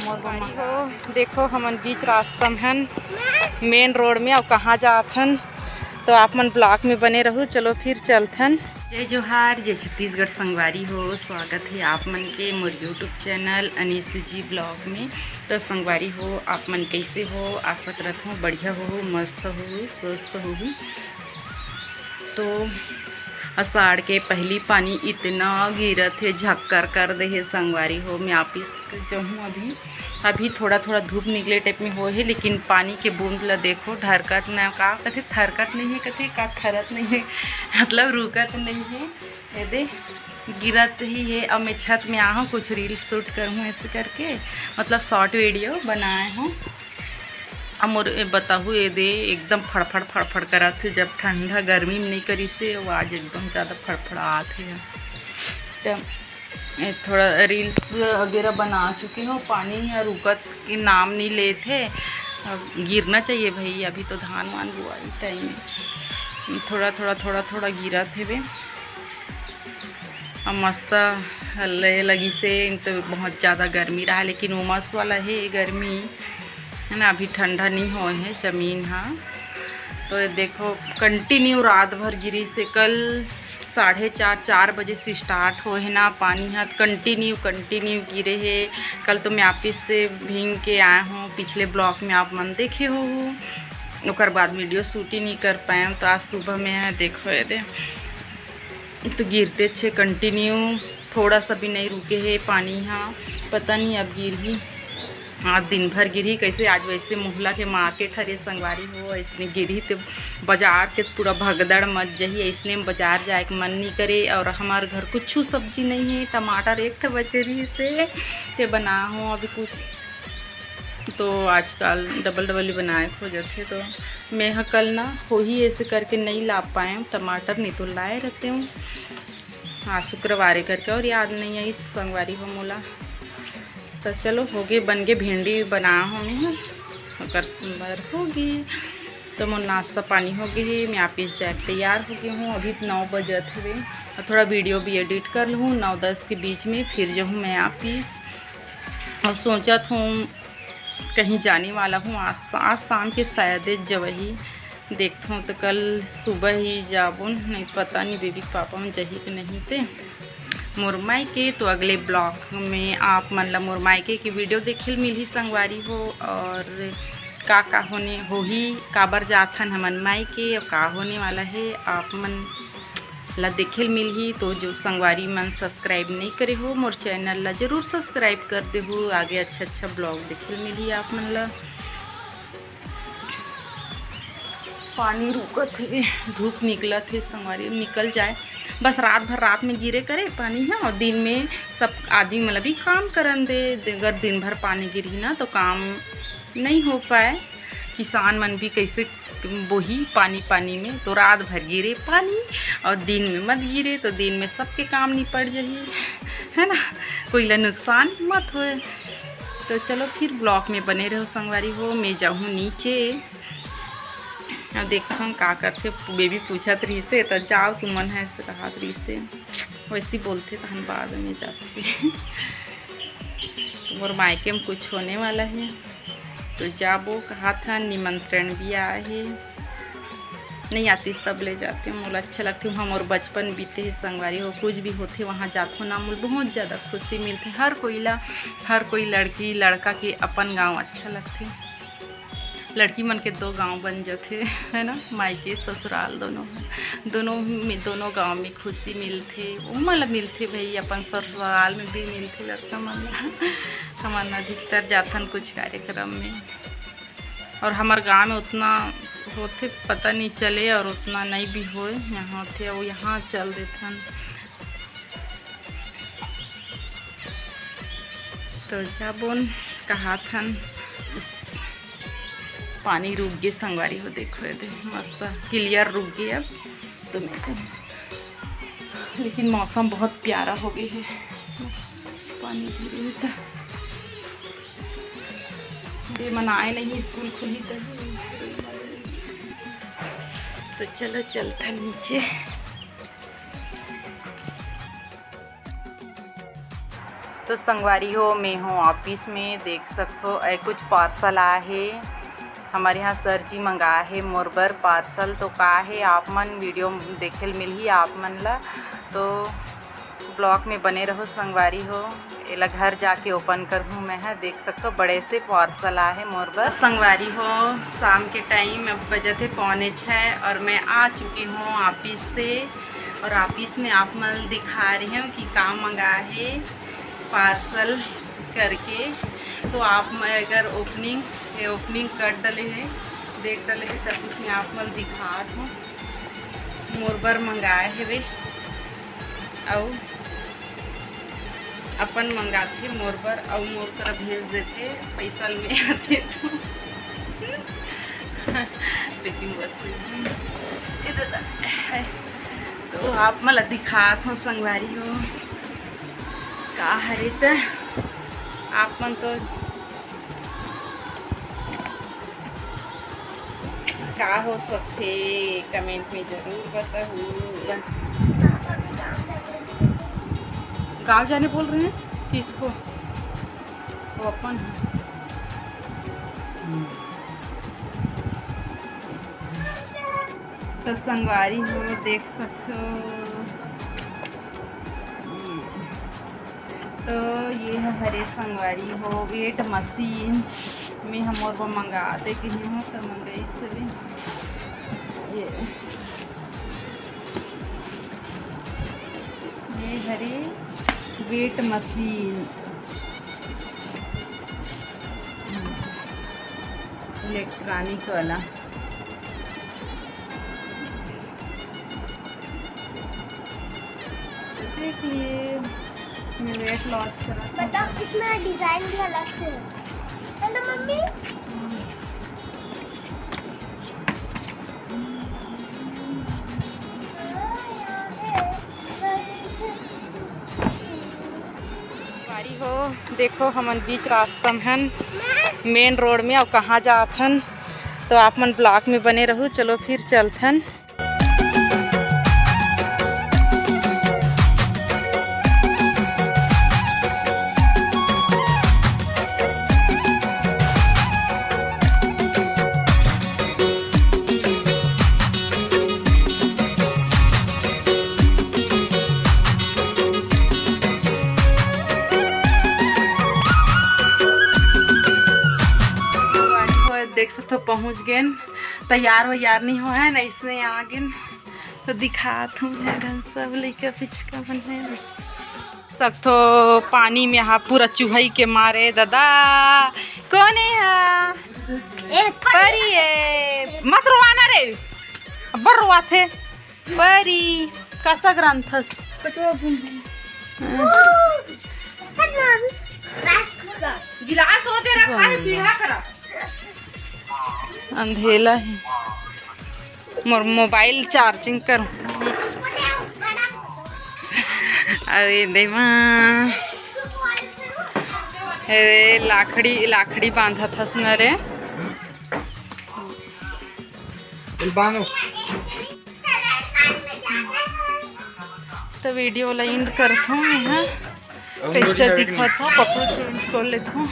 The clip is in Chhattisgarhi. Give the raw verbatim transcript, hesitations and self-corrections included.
संगवारी हो, देखो हमन बीच रास्ता में हन, मेन रोड में, अउ कहाँ जात हन, तो आप मन ब्लॉग में बने रहू। चलो फिर चलथन। जय जोहार, जय छत्तीसगढ़ संगवारी हो, स्वागत है आप मन के मोर YouTube चैनल अनीस जी ब्लॉग में। तो संगवारी हो, आप मन कैसे हो? आशा करत हूँ बढ़िया हो, मस्त हो, स्वस्थ हो। तो अषाढ़ के पहली पानी इतना गिरत हे, झक्कर कर दे हे संगवारी हो। मैं ऑफिस जहूँ अभी, अभी थोड़ा थोड़ा धूप निकले टाइप में हो हे, लेकिन पानी के बूंद ला देखो, ढरकत न, का कथे, थरकत नहीं है, कथे का थरत नहीं है, मतलब रुकत नहीं है। ये दे, गिरत ही है। अब मैं छत में आ हूँ, कुछ रील्स शूट करूँ ऐसे करके, मतलब शॉर्ट वीडियो बनाए हूँ। अब मोर ए बताहू, ये दे एकदम फड़फड़ फड़फड़ करत हे। जब ठंडा गर्मी में नहीं करिस हे, वो आज एकदम ज़्यादा फड़फड़ात हे। तो ए, थोड़ा रील्स वगैरह बना चुके हो, पानी ह रुकत के नाम नहीं लेत हे। अब गिरना चाहिए भाई, अभी तो धान वान बुआई टाइम है। थोड़ा थोड़ा थोड़ा थोड़ा गिरत हेवे। अब मस्त ले लगिस हे, तो बहुत ज़्यादा गर्मी रहा, लेकिन उमस वाला है गर्मी, है ना। अभी ठंडा नहीं होए है जमीन ह। तो ये देखो, कंटिन्यू रात भर गिरिस हे। कल साढ़े चार, चार बजे से स्टार्ट होए हे ना पानी ह, कंटिन्यू, कंटिन्यू गिरे हे। कल तो मैं ऑफिस से भींग के आए हूँ, पिछले ब्लॉग में आप मन देखे हो, ओकर बाद वीडियो शूट ही नहीं कर पाए हूँ। तो आज सुबह में है, देखो ये दे, तो गिरते छे कंटिन्यू, थोड़ा सा भी नहीं रुके हे पानी ह। पता नहीं अब गिरही, आज दिन भर गिरही कैसे। आज वैसे मोहला के मार्केट हरे संगवारी हो, ऐसने गिरही ते बाजार के पूरा भगदड़ मच जही, ऐसने में बाजार जाए के मन नहीं करे। और हमार घर कुछ सब्जी नहीं है, टमाटर एक ठे बचे रही से ते बना हो अभी कुछ। तो आजकल डबल डबल ही बनाए खोजत हे, तो मैं ह कल ना होही ऐसे करके नहीं ला पाए हूँ टमाटर, नहीं तो लाए रहते हूँ। हाँ, शुक्रवारे करके, और याद नहीं आई संगवारी हो मोला। तो चलो, होगे, बन के भिंडी बना हो मैं ह, ओकर संबर होगी। तो मोर नाश्ता पानी हो गए हे, मैं ऑफिस जाए के तैयार हो गई हूँ। अभी नौ बजत हवे और थोड़ा वीडियो भी एडिट कर लूँ नौ दस के बीच में, फिर जो हूँ मैं ऑफिस। और सोचत हूँ कहीं जाने वाला हूँ आज, आज शाम के शायद जवही, देखत हूँ तो कल सुबह ही जाबो, नहीं पता नहीं बेबी के पापा मन जही कि नहीं ते मोर मायके। तो अगले ब्लॉग में आप मन ला मोर मायके की वीडियो देखे ल मिलही संगवारी हो, और का का होने होही, काबर जाथन हमन मायके और का होने वाला है, आप मन ला देखे ल मिलही। तो जो संगवारी मन सब्सक्राइब नहीं करे हो मोर चैनल ला, जरूर सब्सक्राइब कर देहू, आगे अच्छा अच्छा ब्लॉग देखे ल मिलही आप मन ला। पानी रुकत हे, धूप निकलत हे संगवारी, निकल जाए बस। रात भर रात में गिरे करे पानी ह, और दिन में सब आदमी मन ला भी काम करन दे। अगर दिन भर पानी गिरही ना तो काम नहीं हो पाए। किसान मन भी कैसे बोही पानी पानी में, तो रात भर गिरे पानी और दिन में मत गिरे, तो दिन में सबके काम निपट जही, है ना, कोई ला नुकसान मत होए। तो चलो फिर ब्लॉग में बने रहो संगवारी हो, मैं जाहूँ नीचे। अब देखथन का करथे, बेबी पूछत रहिसे, "त जाओ तुमन ह," से कहत रहिसे, वैसे बोलथे, तहन बाद में जाथे। मोर मायके में कुछ होने वाला है, तो जाबो कहत हन, निमंत्रण भी आए हे। नहीं आतिस तब ले जाते, मोला अच्छा लगथे। वहाँ मोर बचपन बीते हे संगवारी हो, कुछ भी होथे वहाँ जाथो ना, मोला बहुत ज़्यादा खुशी मिलथे। हर कोई ला, हर कोई लड़की लड़का के अपन गाँव अच्छा लगथे। लड़की मन के दो गांव बन जथे, है ना, मायके ससुराल दोनों, दोनों में, दोनों गांव में खुशी मिलथे, ओमन ला मिलथे भाई, अपन ससुराल में भी मिलथे लड़का मन ला। हमन अधिकतर जाथन कुछ कार्यक्रम में, और हमर गांव में उतना होथे पता नहीं चले, और उतना नहीं भी होए, यहाँ होथे, वो यहाँ चल देथन। तो जाबोन कहाथन, इस पानी रुक गे संगवारी हो, देखो ये दे मस्त क्लियर रुक गे अब। तो मैं तो, लेकिन मौसम बहुत प्यारा हो गई है, पानी गिरे तो दे मनाए नहीं, स्कूल खुली तो। तो चलो चलता नीचे। तो संगवारी हो, मैं हूँ office में, देख सकथो, ए कुछ parcel आए हे। हमारे यहाँ sir जी मंगाए हे मोर बर parcel। तो का हे, आप मन video देखे ल मिलही आप मन ला, तो vlog में बने रहो संगवारी हो। एला घर जाके open करहूँ मैं ह। देख सकथो, बड़े से parcel आए हे मोर बर। तो संगवारी हो, शाम के time अब बजत हे पौने छः और मैं आ चुकी हूँ office से। और office में आप मन ल दिखा रही हूँ कि का मंगाए हे parcel करके। तो आप मन अगर opening, ये opening कर डले हे, देख डले हे, तब उसमें आप मन ल दिखात हूँ। मोर बर मंगाए हेवे, अउ अपन मंगाथे मोर बर, अउ मोर करा भेज देथे, पैसा ल में आथे तो। लेकिन बस, ये दादा, तो आप मन ल दिखात हूँ संगवारी हो, का हरे त आप मन तो का हो सकथे, comment में जरूर बताहू। गाँव जाने बोल रहे हैं किसको? वो अपन है। तो संगवारी हो, देख सकथो। तो ये ह हरे संगवारी हो, weight machine। मैं ह मोर बर मंगा दे कही हूँ, तो मंगाइस हवे। ये, ये हरे weight machine, electronic वाला। देखिए, मैं weight loss करा था। मतलब, इसमें design भी अलग से है, है ना मम्मी? संगवारी हो, देखो, हमन बीच रास्ता में हन, main road में, अउ कहाँ जात हन, तो आप मन vlog में बने रहू। चलो, फिर चलथन। देख सकथो, पहुँच गेन। तैयार वैयार नहीं होए हन, अइसने आ गेन। तो दिखात हूँ मैं, सब लइका पिचका मन हे। सकथो पानी में हा पूरा चुहई के मारे दादा। कोन ए हा? ए, परी ए। मत रोवाना रे, अब्बर रोवाथे। परी, कसा ग्रंथस? गिलास होते रखा है, पीढ़ा करा। अंधेला हे। मोर mobile charging कर। अरे देवा, अरे लाखड़ी, लाखड़ी बांधत हस न रे। बांधो। तो video ला end करत हूँ मैं, हाँ। कैसे दिखत हो, कपड़ा change कर लेत हूँ।